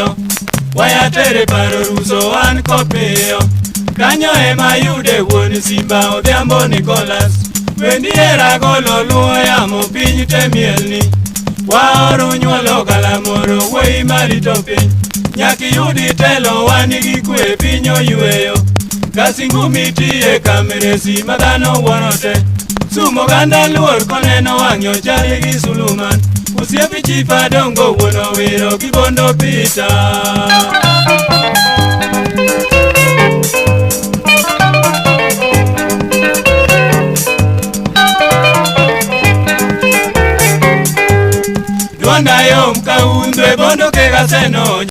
ilo. Waya tere paro ruso an kopiyo. Kanyo ema yude wuon Simba Odhiambo Nicholas. Wendi hera golo luo yamo piny te mielni. Waoru nyuolo galamoro wuoyi marito piny. Nyaka iyudi telo wan gi kwe piny oyweyo. Kasingumi tiye kameresi ma dhano wuoro te. Sumo oganda luor koneno wang'e ochal gi Suluman. Osiepi chifa dongo wuon owiro gi bondo pita. Duonda yom ka undwe bondo ke gaseno.